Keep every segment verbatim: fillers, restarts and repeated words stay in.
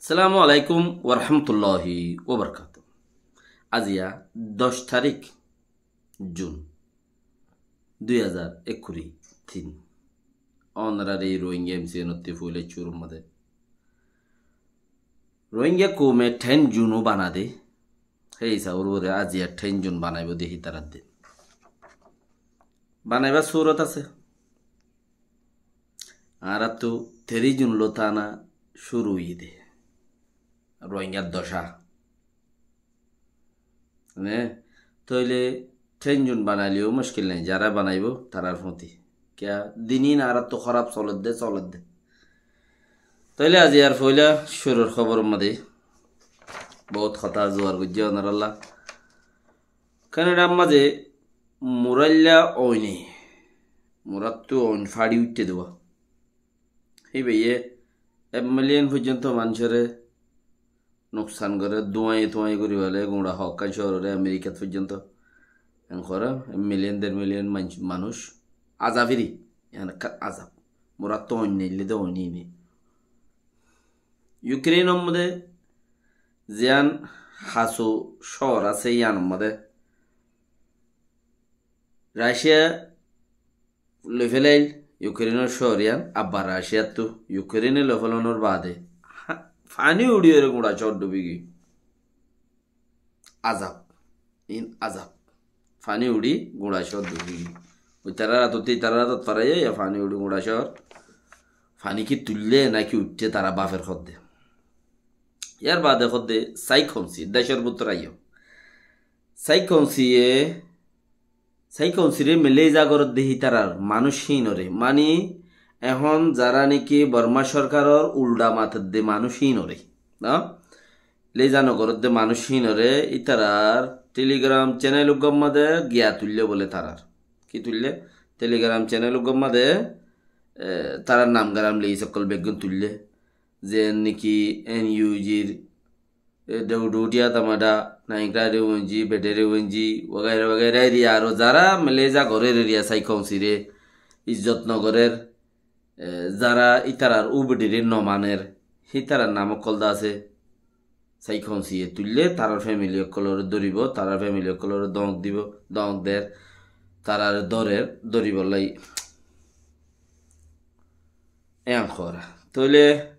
Assalamu alaikum warahmatulláhi wabarakátuhu. Aziya doc tarík Jun, dui házar ekkuri tin. Ónorar ei Rohingya M C N ottú foila cúrur mazé Rohingya koume ten Jun ó banadé, hé hísabor uore aziya ten Jun banaibóu de hítarar din. Banaibar surot asé. Añárattú teríc Jun lóti ana cúru óiye dé. Rohingyar doca. Né? Tóile ten Jun banaileyó muckil nái, zará banaibóu tarár fúañti. Kiyá din ín añárattú hóraf soledde, soledde. Tóile aziyar foila cúrur hóbor mazé bout hotá zuar goijjé ónorallá. Kanadar mazé muráilla oine, muráttu oin fáçi uiththé dé. Híbayé ek miliyon foijjonto manúcore nuksan goré, duáñi tuáñi gorí félé, guñça hokkán cóororé, Amerikat foijjonto. Enkora ek miliyon, der miliyon manc-, manúic azab iri, yián ekkán azab. Muráttu oin neillé dé oin íne. Yukrenor modé ziyán hasu cóor asé, yíanor modé Racia loi félail Yukrenor cóor yían, abbar Raciattú Yukrene loi félonor baade ha-, faní uçíyoré guñça cóor dhubi giyói. Azab, ín azab. Faní uçí guñça cóor dhubi giyói. Oi tarár átot, itarar átot faraiyé, yá faní uçí guñça cóor. Faní ki tuillé náki uiththé tará bafer hoddé. Yar baade hoddé Saikonsi, decór bútore aiyó. Saikonsiye Saikonsi re mele iza gorédde hítarar manúic híinoré, mani ehón zará niki Bormá sorkaror uldha matedde manúic híinoré, no? Mele iza nogorédde manúic híinoré ítarar Telegram cenel uggwar modé giya tuillé bóle tarár. Ki tuillé? Telegram cenel uggwar modé, e, tarár nam garam leis ókkol beggún tuillé. Ze niki N U G r e, Dewdhuwthiya Tamada, Naingkra Rewenji, Bede Rewenji, wagaira wagaira eriya aró zará mele iza gorér eriya Saikonsi re izzot nogorér, e, zará ítarar ubidire nomaner, hítarar nam ókkol de asé. Saikonsiye tuillé, tarár femili ókkolore dóribo, tarár femili ókkolore dóñk dibo, dóñk der, tarare dórer, dóribolla. Eyan hoór. Tóile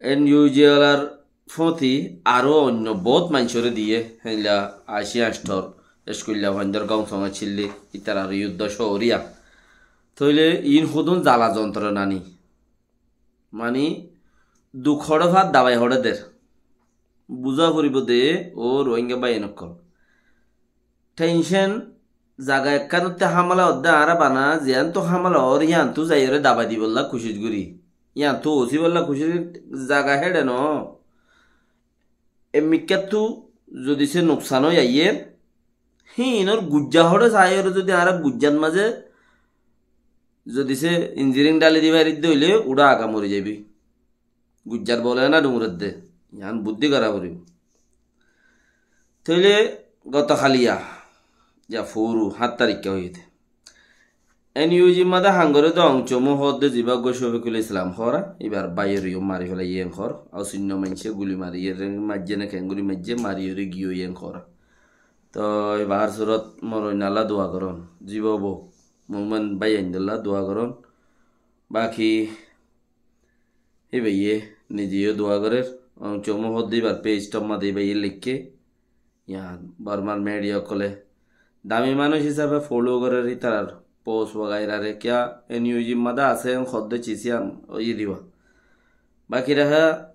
N U G olar fóti aró oinno bout maincóre diyé, héilla aci añctor eskuilla fuaindor gom song accíl dé, ítarar yuddó cóoriya. Tóile iín hodún zala zontrona ni. Mani, duk hoçé fat dabai hoçé der. Buzá foribó dé, ó Rohingya báiyain ókkol. Thencén zaga ekkánottú hámela ódde añára bana, ziyántu hámela ór yíantu zaiyóre dabai dibollá kucíc gorí. Yíantu osíbollá kucíc gorí, zaga héçe noó. Emmikkáttú zodi sé nuksan ói aiyér, híinor guijja hoçé saiyóre zodi añára guijjat mazé zodi sé injiring dháli di fari dé óile uçá aga mori zaibói. Guijjar bole ná dhuñredde. Yián buddí gora foribó. Tóile goto háliya, ya furu, hát tarikka óiye dé. N U G mazé ham goré dé Ong Chomu hoódde zibá uggwá Shofikul Islam hoóra, íbar báiyoré yó mari félaiyé en hoór. Osinno maincé guli mariyóre maijjé né keéngorí maijjé, mariyóre giyói en hoóra. Toi bahár surot moroinallá dua gorón. Zibá óibo, muúmin báiyaindólla dua gorón. Baki híbayé nize yó dua gorér. Ong Chomu hoódde íbar page tor mazé híbayé leikké. Yián Bormar media ókkole dami manúic hísabe follow gorér ítarar post wagairare, kiyá N U G mazé asé en hoódde cis yián óiye diba. Baki raha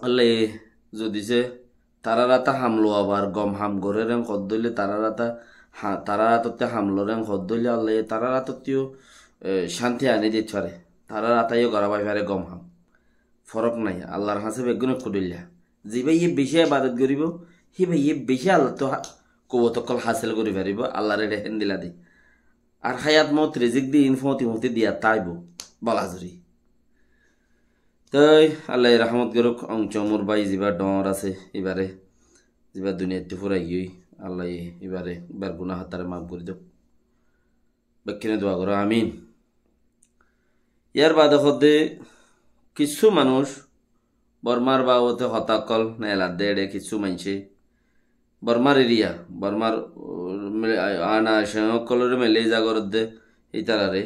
Allaye zodi sé tarár áte ham lowabar gom ham gorér en hoódde óile, tarár áte ha-, tarár átottú ham lor en hoódde óile Allaye tarár átottú yó, e, cánti aní dit fare. Tarár áte yó gora fai fare gom ham. Forok nái, Allar hañsé beggún ekku dhoilla. Zibáye bicí ebadot goríbo, híbaye bicí Allattú ha-, kuwot ókkol hásil gorí faribó, Allar eçe héndilla de. Ar háyat moot rizik de iín fóti fóti diya táibo, bola zuri. Toi Allaye rahmot gorók, Ong Chomur bái zibá dhoóñr asé, íbare, zibá duniyaittú furai giyói, Allaye íbare, íbar guná hottáre maf gorí douk. Bekkúne dua goró, amin. Yar baade hoódde kissú manúic Bormar babote hotá ókkol neeladde eçe kissú maincé. Bormar eriya, Bormar, uh, mele-, a-, ana ceng ókkolore mele iza goredde ítarare.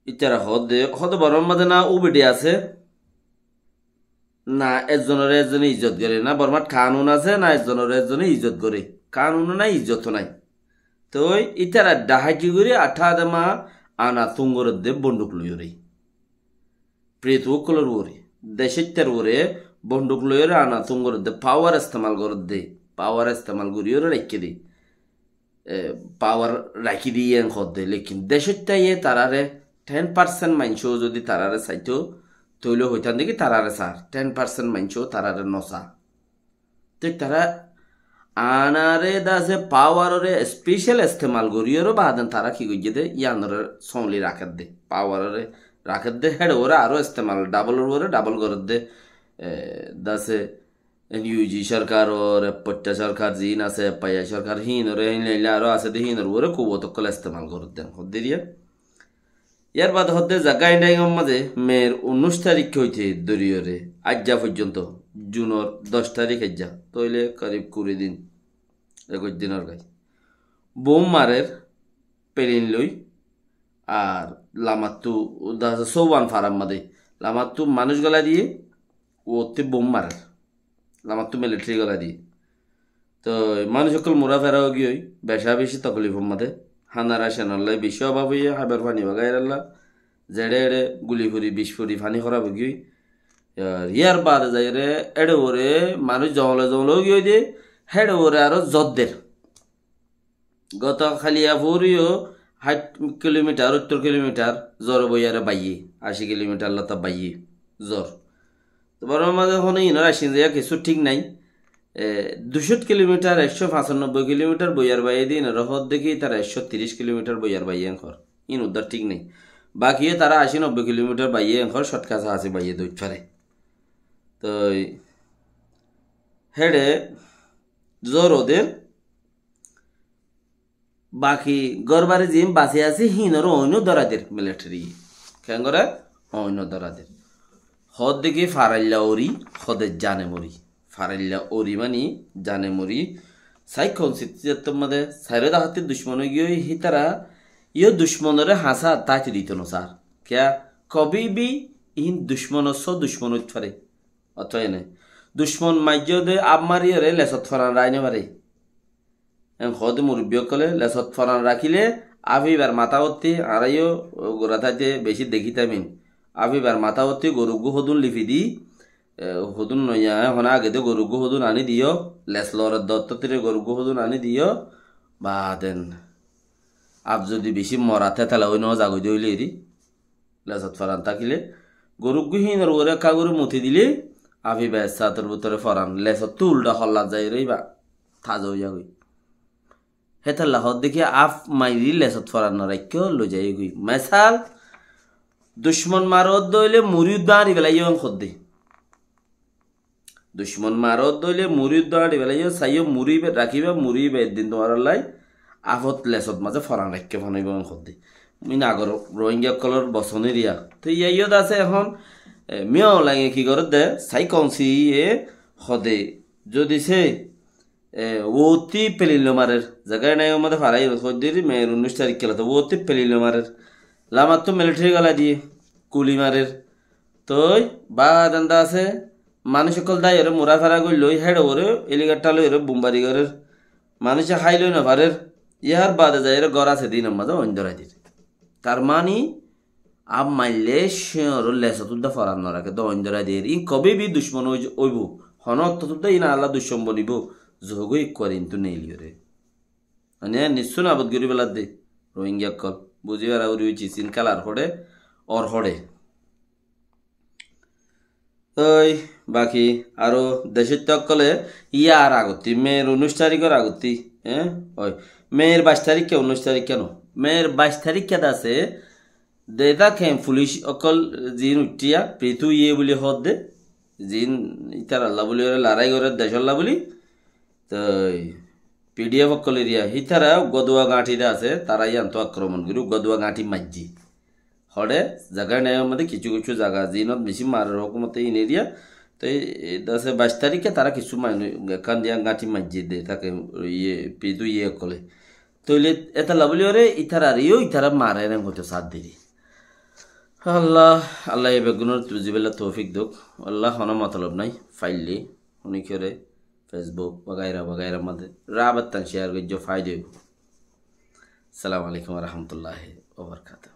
Ítara hoódde, hoódde Bormar mazé na ubidi asé, na ezzonore ezzone izzot gore, na Bormat kanun asé, na ezzonore ezzone izzot gore. Kanun nai, izzot nai. Toi ítara dhaháiti gorí athá adama ana tún goredde bonduk loiyóre. Pritu ókkolor uore, decóittar uore bonduk loiyóre ana tún goredde, pawar estemal goredde, pawar estemal goríyóre raikké de. E, pawar rakí diyé en hoódde, lekin decóittaye tarare ten parsent maincó zodi tarare saito, toile hoitan de ki tarare sar, ten parsent maincó tarare no sa. Te tara anare dase pawarore special estemal goríyore baden tara ki goijjé de, iyanore sóli rakédde, pawarore rakédde, héçe uore aró estemal, double uore double goredde, e, dase N U G sorkaror, Potta sorkar ziín asé, Paya sorkar híinore, híin laile aró asé de híinor uore kuwot ókkol estemal goredde, hoódde eriya. Yar bade hoódde Zagain Daingor mazé Meir unnúic tarík óite dóriyore aijja foijjonto, junor doc tarík aijja, tóile korib kuri din, ekuic dinor gai. Bom marer, pelin loi, ar lamattu, da-, Souwan farar mazé, lamattu manúic gólai diyé, uottí bom marer. Lamattu militari gólai diyé. Toi manúic ókkol mura fera óigiyoi, beca beci toklifor mazé. Hána racanor lai beci obab óiye, háibar faní wagairalla. Zeçe eçe guli furi, bic furi faní hóraf óigiyoi. Yar, yar bade zaiyore eçe uore manúic zongole zongole óigiyoi de, héçe uore aró zor der. Goto kaliya furiyo háit kilomitar, óttor kilomitar zor boiyare baiye, aci kilomitar lota baiye zor. To Bormar mazé hono inor acin zaiya kissú thík nai. E, duicót kilomitar, ekcó fañsanobboi kilomitar boiyar baiye de inore hoódde ki tara ekcó tiríc kilomitar boiyar baiye en hoór. In uddar thík nai. Bakiyo tara aci nobboi kilomitar baiye en hoór, shortcut asé baiye de uit fare. Toi héçe zor óder, baki górbari ziín basi asé, híinor oinno dórai der militari. Kengóre? Oinno dórai der. Hoódde ki farailla ori, hoódde zane mori. Farailla ori mani zane mori. Sai konsititúzonor mazé, sairó dahátti ducmon óigiyoi, hítara, yó ducmonore hañsá táiti dito no sar. Kiya? Kobi bi iín ducmonor só ducmon óit fare. Otó ene. Ducmon maijjó de af mariyore lesot foran rai no fare. En hoóde murubbi ókkole lesot foran rakíle, af ibar matá ottí, añára yó gura táite beci dekítam in. Af ibar matá ottí goruggú hodún lifi di, e, hodún noiya, e, hone age de goruggú hodún aní diyo, les lore dottó tire goruggú hodún aní diyo, baden. Af zodi beci mora tetala ói no zagoi de óile eri. Lesot foran tákile, goruggú híinor uore ekká gorí muti dile, af iba ek sáator bútore foran lesottú ulda hollat zaiyóre iba taza ói zagói. Hétolla hoódde ki af mairi lesot foran no raikkó loi zaiyógoi. Mesal, ducmon maroddé óile muri uddá añçi felaiyó en hoódde. Ducmon maroddé óile muri uddá añçi felaiyó, saiyó muri be-, rakíba, muri be eddin tuáñrallai afot lesot mazé foran raikké fanoibó en hoódde. Ín agor Rohingya ókkolor bosonir ya. Te iyá iyót asé ehón, e, Min Aung Hlaing e ki gorédde, sai konsi iye hoódde, zodi se, e, uottí pelin loi marer, zaga enai or mazé farai hoódde ri, Meir unnúic tarík kelóte uottí pelin loi marer. Lamattú militari gólai diye, guli marer. Toi baade enda asé, manúic ókkol dáiyore mura fera goillói, héçe uore, helicopter loiyore bombari gorér. Manúice hái loi nofarér. Yar baade zaiyore gór asé de inor mazé oin dórai der. Tar mani, af maille cíñor lesot uddá foran no raké de oin dórai der. Ín kobe bi ducmon ói-, óibo. Hono ottót uddá ín añálla ducmon bonibo. Zohógoi ekkuar intu neiliyore. Mane nissú nabud gorí feladde Rohingya ókkol. Buzi fara fori óiye, sin kalar hoçé, or hoçé. Ói, baki aró decóitta ókkole iyar agottí, Meir unnúic taríkor agottí, eh? Ói, Meir baic taríkka, unnúic taríkka no. Meir baic taríkka de asé, de táke fulic ókkol ziín uiththíya, pritu iye buli hoódde, ziín ítaralla buli óre larái gorér decólla buli, toi P D F ókkol eriya, hítara uggúa duwa gañthi de asé, tara iyántu akromon gorí uggúa duwa gañthi maijjé. Hoçé zaga nai, mane kissú kissú zaga, zinot beci marer hókumote in eriya. Toi dase baic tarike tara kissú manu-, ekkán diya gáñthi maijje de, take iye, pidu iye ókkole. Toile etalla buli ore itarar iyo itara mare ren hoito sat deri. Allah, Allah e beggúnor tu-, zibella toufik dok. Allah hono motolob nai, faille, honi kore Facebook wagaira wagaira maze rabattan share goijjo, faida oibo. Assalamu alaikum wa rahmatullahi wa barakatuh.